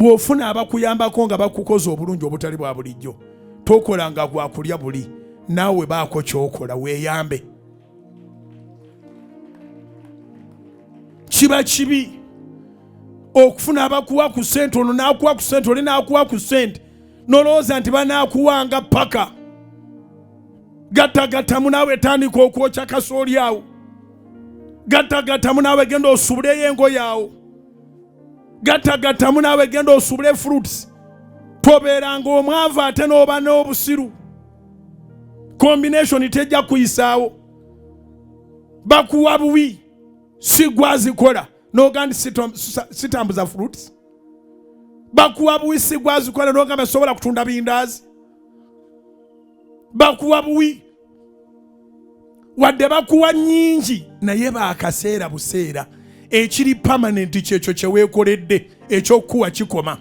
Bw'ofuna abakuyambako nga bakukoze obulungi obutali bwa bulijjo, tokola nga gwakulya buli, naawe baako kyokola weeyambe. Kiba kibi okufuna abakuwa ku ssente, ono n'akuwa ku ssente, oli n'akuwa ku ssente, nolowooza nti banaakuwanga paka. Gattagattamu naawe, tandika okwokya kasooli awo. Gattagattamu naawe, genda osubuleyo engoye awo. Gattagattamu naawe, genda osubule fruits. Tobeeranga omwavu ate n'oba n'obusiru. Combination tejja kuyisaawo. Bakuwa buwi, si gwazikola n'ogamba nti sitambuza fruits. Bakuwa buwi, si gwazikola n'ogamba sobola kutunda bindaazi. Bakuwa buwi, wadde bakuwa nnyingi, naye bakaseera buseera. Ekiri permanent kyekyo kye weekoledde, ekyokukuwa kikoma.